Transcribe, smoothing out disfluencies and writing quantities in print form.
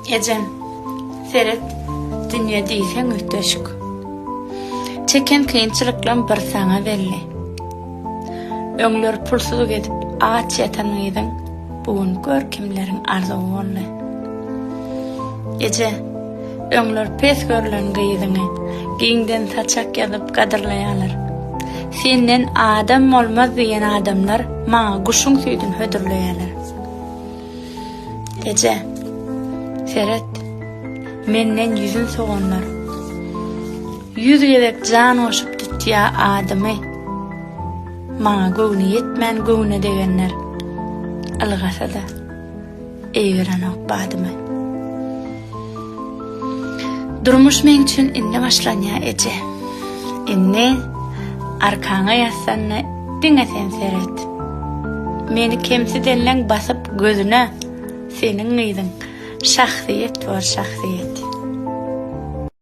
Ejem, seret, dünýe diýseň üýtgeşik. Çeken kynçylyklam bir saňa belli. Öňler pulsuz gezip aç ýatan gyzyň bu gün gör kimleriň arzuwy boldy. Eje, öňler pes görlen gyzyňy giňden saçak ýazyp gadyrlaýarlar. Senden adam bolmaz diýen adamlar maňa guşuň süýdüni hödürleýärler. Eje, seret, menden ýüzün sowanlar. Ýüz gezek jan goşup tutýa adymy. Maňa göwni ýetmän göwne degenler. Ylgasa-da, eýgerenok badymy. Durmuş meň üçin indi başlanýar eje. Indi arkaňa ýassanda diňe sen seret. Meni kemsidenleň basyp gözüne seniň gyzyň şahsyýet bor şahsyýet.